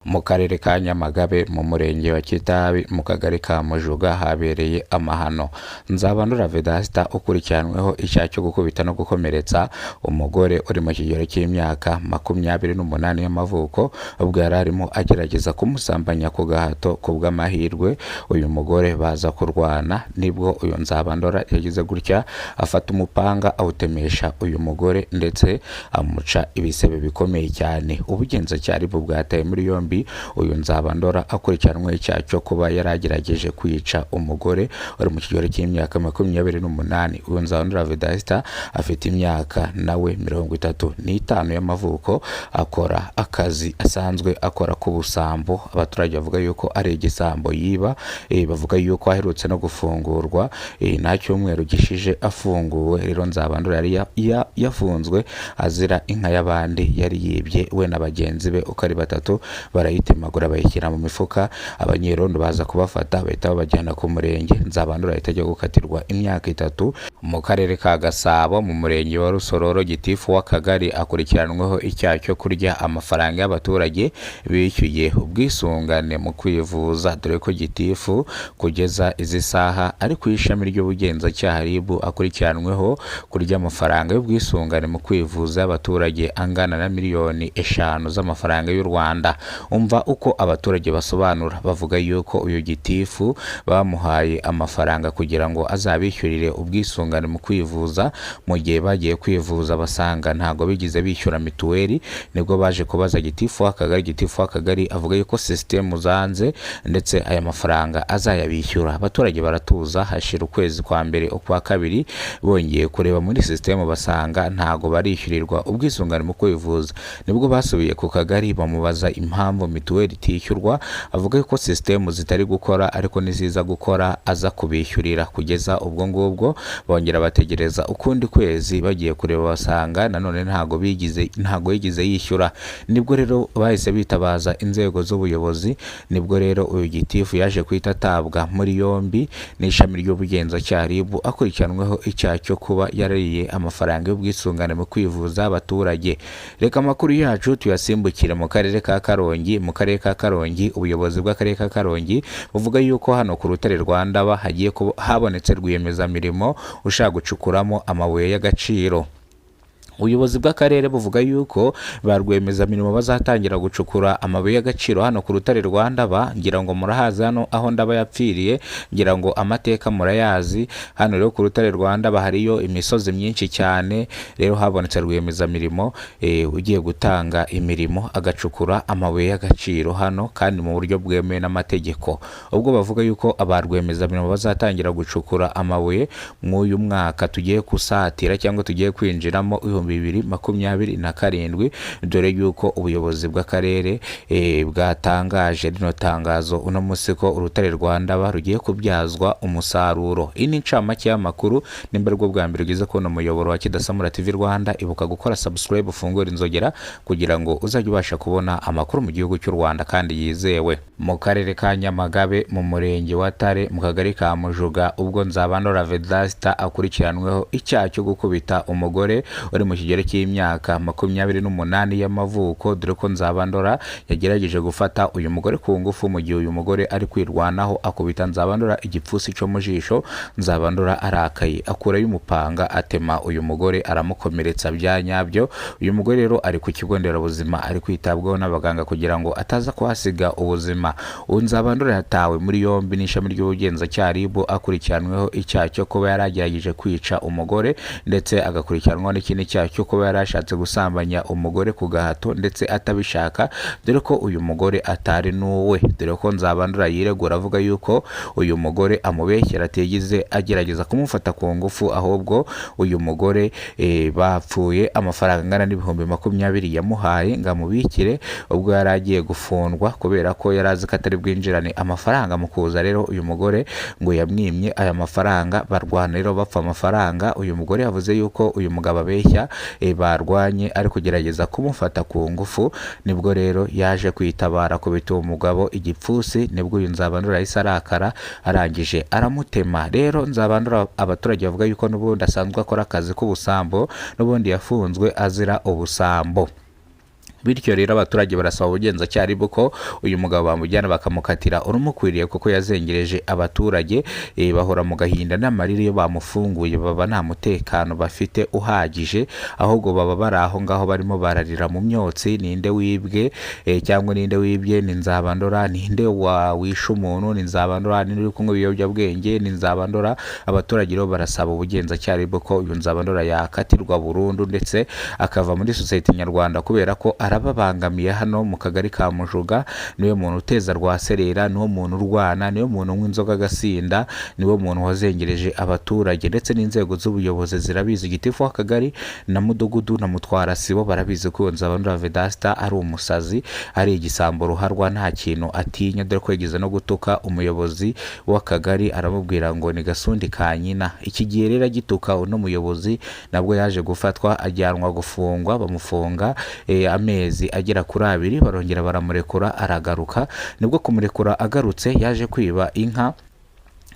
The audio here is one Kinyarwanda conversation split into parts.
Mu karere ka Nyamagabe mu murenge wa Kitabi mu kagari ka Mujuga habereye amahano. Nzabandora Vedaste ukurikiranweho icyaha cyo gukubita no gukomeretsa umugore uri mu kigero cy'imyaka 28 y'amavuko, ubwo yari arimo agerageza kumusambanya ku gahato. Ku bw'amahirwe uyu mugore baza kurwana, nibwo uyu Nzabandora yagize gutya afata umupanga awutemesha uyu mugore ndetse amuca ibisebe bikomeye cyane. Ubugenzacyaha bwataye muri yombi uyu Nzabandora akurikiranweho icyaha cyo kuba yaragerageje kwica umugore uri mu kigero cy'imyaka 28. Uyu Nzabandora Vedaste afite imyaka nawe 35 y'amavuko, akora akazi asanzwe akora k'ubusambo. Abaturage bavuga yuko ari igisambo yiba, bavuga yuko aherutse no gufungurwa, nta cyumweru gishije afunguwe. Rero Nzabandora yari yafunzwe azira inka y'abandi yari yibye we na bagenzi be uko ari batatu, barayitemagura bayishyira mu mifuka. Abanyerondo baza kubafata bahita babajyana ku murenge. Nzabandora ahita ajya gukatirwa imyaka 3. Mu karere ka Gasabo mu murenge wa Rusororo, gitifu w'akagari akurikiranweho icyaha cyo kurya amafaranga y'abaturage bishyuye ubwisungane mu kwivuza, dore ko gitifu kugeza izi saha ari ku ishami ry'ubugenzacyaha RIB, akurikiranweho kurya amafaranga y'ubwisungane mu kwivuza y'abaturage angana na miliyoni 5 z'amafaranga y'u Rwanda. Umva uko abaturage basobanura, bavuga yuko uyu gitifu bamuhaye amafaranga kugira ngo azabishyurire ubwisungane mu kwivuza, mu gihe bagiye kwivuza basanga ntago bigeze bishyura mituweli. Nibwo baje kubaza gitifu w'akagari. Gitifu w'akagari avuga yuko sisitemu zanze ndetse aya mafaranga azayabishyura. Abaturage baratuza, hashira ukwezi kwa mbere, ukwa kabiri, bongeye kureba muri sisitemu basanga ntago barishyurirwa ubwisungane mu kwivuza. Nibwo basubiye ku kagari bamubaza impamvu mituweli itishyurwa, avuga yuko sisitemu zitari gukora ariko niziza gukora aza kubishyurira. Kugeza ubwo ngubwo bongera bategereza ukundi kwezi, bagiye kureba basanga nanone ntago yigeze yishyura. Nibwo rero bahise bitabaza inzego z'ubuyobozi. Nibwo rero uyu gitifu yaje guhita atabwa muri yombi n'ishami ry'ubugenzacyaha RIB, akurikiranweho icyaha cyo kuba yarariye amafaranga y'ubwisungane mu kwivuza abaturage. Reka amakuru yacu tuyasimbukire mu karere ka Karongi. Mu karere ka Karongi, ubuyobozi bw'akarere ka Karongi buvuga yuko hano ku rutare rwa Ndaba hagiye habonetse rwiyemezamirimo ushaka gucukuramo amabuye y'agaciro. Ubuyobozi bw'akarere buvuga yuko ba rwiyemezamirimo bazatangira gucukura amabuye y'agaciro hano ku rutare rwa Ndaba. Ngira ngo murahazi hano aho Ndaba yapfiriye, ngira ngo amateka murayazi. Hano rero ku rutare rwa Ndaba hariyo imisozi myinshi cyane. Rero habonetse rwiyemezamirimo ugiye gutanga imirimo agacukura amabuye y'agaciro hano kandi mu buryo bwemewe n'amategeko. Ubwo bavuga yuko aba rwiyemezamirimo bazatangira gucukura amabuye mw'uyu mwaka tugiye gusatira cyangwa tugiye kwinjiramo 2027, dore yuko ubuyobozi bw'akarere bwatangaje rino tangazo uno munsi ko urutare rwa Ndaba rugiye kubyazwa umusaruro. Iyi ni incamake y'amakuru. Nimba aribwo bwa mbere ugeze kubona umuyoboro wa Kidasamura TV Rwanda, ibuka gukora subscribe, ufungure inzogera kugira ngo uzajye ubasha kubona amakuru mu gihugu cy'u Rwanda kandi yizewe. Mu karere ka Nyamagabe mu murenge wa Tare mu kagari ka Mujuga, ubwo Nzabandora Vedaste akurikiranweho icyaha cyo gukubita umugore uri mu kigero cy'imyaka 28 y'amavuko, dore ko Nzabandora yagerageje gufata uyu mugore ku ngufu mu gihe uyu mugore ari kwirwanaho akubita Nzabandora igipfusi cyo mu jisho. Nzabandora arakaye akurayo umupanga atema uyu mugore aramukomeretsa bya nyabyo. Uyu mugore rero ari ku kigo nderabuzima ari kwitabwaho n'abaganga kugira ngo ataza kuhasiga ubuzima. Uyu Nzabandora yatawe muri yombi n'ishami ry'ubugenzacyaha RIB, akurikiranweho icyaha cyo kuba yaragerageje kwica umugore, ndetse agakurikiranwaho n'ikindi cyaha cyo kuba yarashatse gusambanya umugore ku gahato ndetse atabishaka, dore ko uyu mugore atari n'uwe, dore ko Nzabandora yiregura avuga yuko uyu mugore amubeshyera atigeze agerageza kumufata ku ngufu, ahubwo uyu mugore bapfuye amafaranga angana n'ibihumbi 20 yamuhaye ngo amubikire ubwo yari agiye gufungwa, kubera ko yari azi ko atari bwinjirane amafaranga. Mu kuza rero uyu mugore ngo yamwimye aya mafaranga, barwana rero bapfa amafaranga. Uyu mugore yavuze yuko uyu mugabo abeshya, barwanye ari kugerageza kumufata ku ngufu. Nibwo rero yaje kwitabara akubita uwo mugabo igipfusi, nibwo uyu Nzabandora yahise arakara arangije aramutema. Rero Nzabandora abaturage bavuga yuko n'ubundi asanzwe akora akazi k'ubusambo, n'ubundi yafunzwe azira ubusambo. Bityo rero abaturage barasaba ubugenzacyaha ko uyu mugabo bamujyana bakamukatira urumukwiriye, kuko yazengereje abaturage. Bahora mu gahinda n'amarira iyo bamufunguye, baba nta mutekano bafite uhagije, ahubwo baba bari aho ngaho barimo bararira mu myotsi. Ninde wibwe cyangwa ninde wibye? Ni Nzabandora. Ninde wishe umuntu? Ni Nzabandora. Ninde uri kunywa ibiyobyabwenge? Ni Nzabandora. Abaturage rero barasaba ubugenzacyaha ko uyu Nzabandora yakatirwa burundu ndetse akava muri sosiyete nyarwanda, kubera ko arababangamiye hano mu kagari ka Mujuga. Niwe muntu uteza rwaserera, niwe muntu urwana, niwe muntu unywa inzoga agasinda, niwe muntu wazengereje abaturage, ndetse n'inzego z'ubuyobozi zirabizi. Gitifu w'akagari na mudugudu na mutwara sibo barabizi ko Nzabandora Vedasta ari umusazi, ari igisambo ruharwa, nta kintu atinya, dore ko yigeze no gutuka umuyobozi w'akagari aramubwira ngo ni gasundi ka nyina. Iki gihe rero agituka uno muyobozi, nabwo yaje gufatwa ajyanwa gufungwa, bamufunga amezi agera kuri 2, barongera baramurekura aragaruka. Nibwo kumurekura agarutse yaje kwiba inka,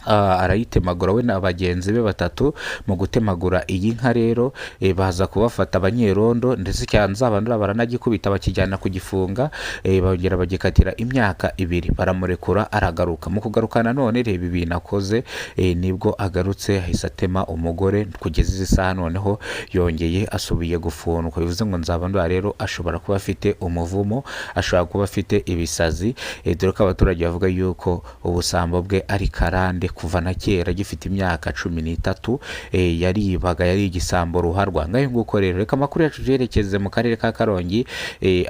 arayitemagura we na bagenzi be batatu. Mu gutemagura iyi nka rero baza kubafata abanyerondo, ndetse cya Nzabandora baranagikubita bakijyana kugifunga, bongera bagikatira imyaka 2, baramurekura aragaruka. Mu kugaruka nanone reba ibintu akoze, nibwo agarutse ahise atema umugore. Kugeza izi saha noneho yongeye asubiye gufungwa. Bivuze ngo Nzabandora rero ashobora kuba afite umuvumo, ashobora kuba afite ibisazi, dore ko abaturage bavuga yuko ubusambo bwe ari karande kuva na kera, agifite imyaka 13 yaribaga, yari igisambo ruharwa. Ngayo nguko rero, reka amakuru yacu yerekeze mu karere ka Karongi,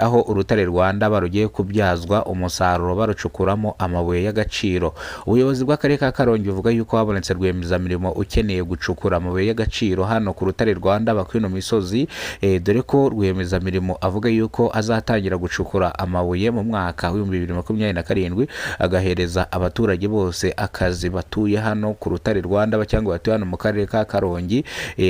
aho urutare rwa Ndaba rugiye kubyazwa umusaruro barucukuramo amabuye y'agaciro. Ubuyobozi bw'akarere ka Karongi buvuga yuko habonetse rwiyemezamirimo ukeneye gucukura amabuye y'agaciro hano ku rutare rwa Ndaba kuri ino misozi, dore ko rwiyemezamirimo avuga yuko azatangira gucukura amabuye mu mwaka w'ibihumbi bibiri makumyabiri na karindwi, agahereza abaturage bose akazi batuye hano ku rutare rwa Ndaba cyangwa batuye hano mu karere ka Karongi.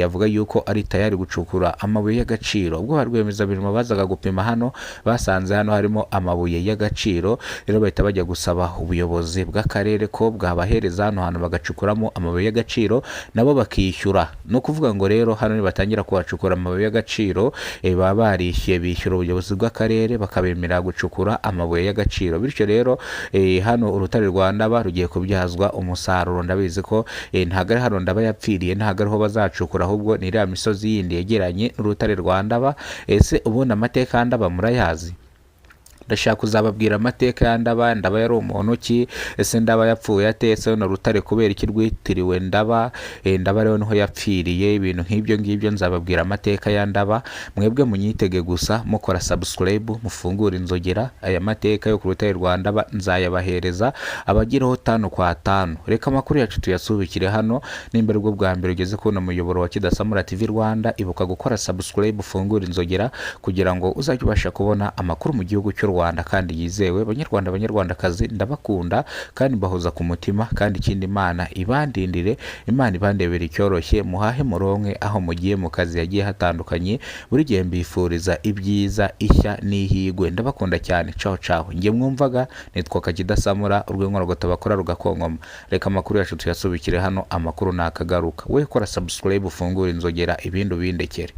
Avuga yuko ari tayari gucukura amabuye y'agaciro. Ubwo ba rwiyemezamirimo bazaga gupima hano, basanze hano harimo amabuye y'agaciro, rero bahita bajya gusaba ubuyobozi bw'akarere ko bwabahereza hano hantu bagacukuramo amabuye y'agaciro, nabo bakishyura. Ni ukuvuga ngo rero hano nibatangira kuhacukura amabuye y'agaciro, baba barishyuye, bishyura ubuyobozi bw'akarere bakabemerera gucukura amabuye y'agaciro. Bityo rero hano urutare rwa Ndaba rugiye kubyazwa umusaruro. Ndabizi ko ntabwo ari hano Ndaba yapfiriye, ntabwo ariho bazacukura, ahubwo ni iriya misozi yindi yegeranye n'urutare rwa Ndaba. Ese ubundi amateka ya Ndaba murayazi? Ndashaka kuzababwira amateka ya Ndaba. Ndaba yari umuntu ki? Ese Ndaba yapfuye ate? Ese runo rutare kubera iki rwitiriwe Ndaba? Ndaba rero niho yapfiriye, ibintu nk'ibyo ngibyo. Nzababwira amateka ya Ndaba, mwebwe munyitege gusa mukora subscribe, mufungure inzogera. Aya mateka yo ku rutare rwa Ndaba nzayabahereza abagiraho 5 kwa 5. Reka amakuru yacu tuyasubikire hano. Nimba aribwo bwa mbere ugeze kubona umuyoboro wa Kidasamura TV Rwanda, ibuka gukora subscribe, ufungure inzogera kugira ngo uzajye ubasha kubona amakuru mu gihugu cy'u Rwanda kandi yizewe. Banyarwanda, banyarwandakazi, ndabakunda kandi mbahoza ku mutima, kandi ikindi Imana ibandindire, Imana ibandebere icyoroshye, muhahe muronke aho mugiye mu kazi yagiye hatandukanye. Buri gihe mbifuriza ibyiza, ishya n'ihigwe. Ndabakunda cyane. Ciao ciao. Njye mwumvaga nitwa Kakidasamura, urwego rwatabakora rugakonkoma. Reka amakuru yacu tuyasubikire hano, amakuru nakagaruka. We kora subscribe, ufungure inzogera, ibindi ubindekere.